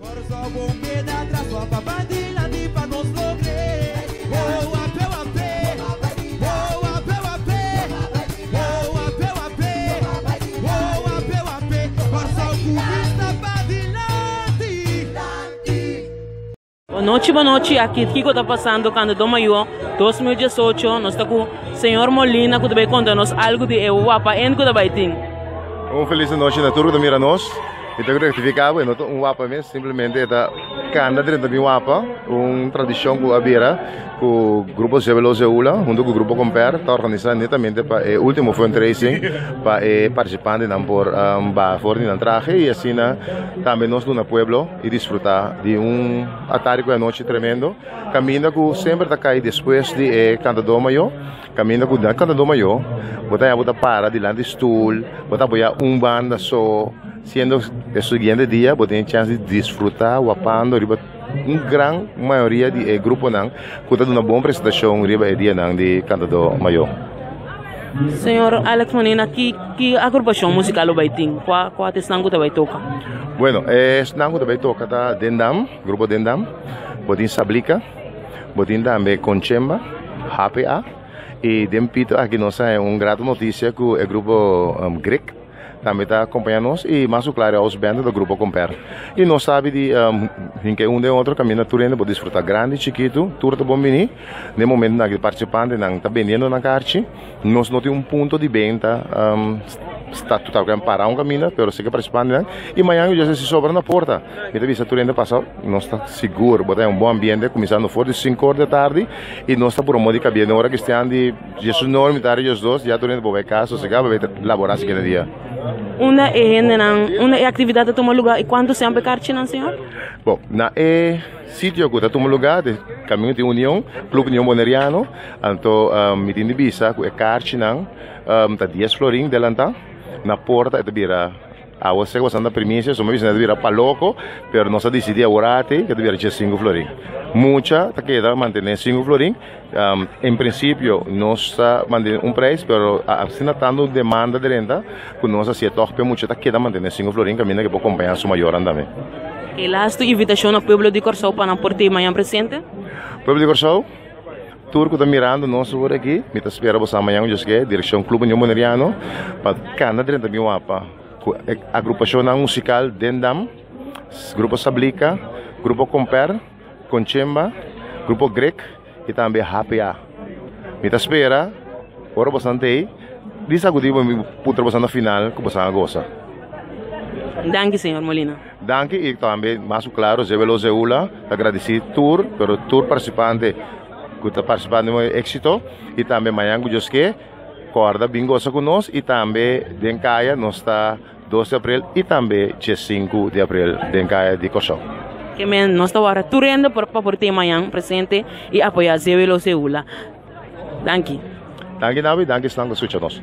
Bon nochi, bon nochi. Aki kiko ta pasando Cantador Mayor 2018. Nos ta ku señor Molina ku ta bai konta nos algu di e wapa en ku ta bai tin. Un felis nochi na tur ku ta mira nos. Mi ta rectifica bo, e no ta un wapa mes, simplemente e ta canta drenta mi wapa, un tradicion cu a bira cu Grupo Zebelo Zeula hunto cu Grupo Comper ta organisa netamente pa e ultimo fundraising pa e participantenan por baha for di nan trahe y asina tambe nos duna pueblo y disfruta di un atardi cu e anochi tremendo caminda cu semper ta cay despues di e cantador mayor. Kaminda ku nan kantadó mayó, bo ta haña bo ta para dilanti stul, bo ta apoyá un banda so, siendo e siguiente dia bo tin e chèns di disfrutá wapando riba un gran mayoria di e gruponan ku ta duna bon presentashon riba e dianan di kantadó mayó. Señor Alex Molina, ki ki agrupashon musikal lo bai tin? Kua kua ta esnan ku ta bai toka? Bueno, esnan ku ta bai toka ta Dendam, grupo Dendam, bo tin Sablika. Bo tin tambe Conchemba, HPA, y den pito aki nos a haña un grato noticia cu e grupo Grek tambe ta acompaña nos y mas cu claro e house band ta grupo Comper. Y nos sabi di hinca e un den otro caminda tur hende por disfruta grandi y chikito, tur ta bon bini. Den momentonan aki participantenan ta bendiendo nan karchi. Nos no tin un punto di benta sta total para un caminda, pero si ke participantenan y mañan yo si sobra na porta. Mi ta bisa tur hende pasa, nos ta sigur bo ta un bon ambiente cuminsando for di cinco or di tardi y nos ta pura modo di cabia den ora cristian di diesnuebe mitad di diesdos ya tur hende por bay cas sosega pa bay labora siguiente dia. Unda e hendenan, unda e actividad ta tuma lugar y cuanto semper carchinan, señor? Bon, na e sitio cu ta tuma lugar de Camino di Union, Club Union Boneriano, anto mi tin di bisa cu e carchinan ta dies florin delanta, na porta e ta bira. Awo seko boso anda primisia, so mi bisa ta bira pa loko, pero nos a disidí aworati ke ta bira 15 florin. Mucha ta keda mantené 5 florin. En prinsipio nos ta mantené un preis, pero asina tantu demanda drenta ku nos a hasié tòg p'e mucha ta keda mantené 5 florin kaminda ke por kompañá su mayornan tambe. E lastu invitashon na pueblo di Kòrsou pa nan por te mañan presente? Pueblo di Kòrsou, Tur ku ta mirando nos awor aki, mi ta spera boso mañan ku Dios ke, Direkshon Club Union Boneriano, pa kanda drenta mi wapa ku e agrupashonnan musikal Dendam, Grupo Sablika, Grupo Komper, Konchemba, Grupo Grek i tambe HPA. Mi ta spera ora boso ta ei, di sakudí bo mi puntra boso na final ku boso a gosa. Danki señor Molina. Danki y tambe mas cu claro Zebelo Zeula ta gradici tur pero tur participante cu ta participa den e exito y tambe mañan cu Dios ke corda bin goza cu nos y tambe den caya nos ta 2 di april y tambe 5 di april den caya di Corsou. Ke men nos ta wara tur hende por pa por tin mañan presente y apoya Zebelo Zeula. Danki. Danki Nabi, danki esnan cu scucha nos.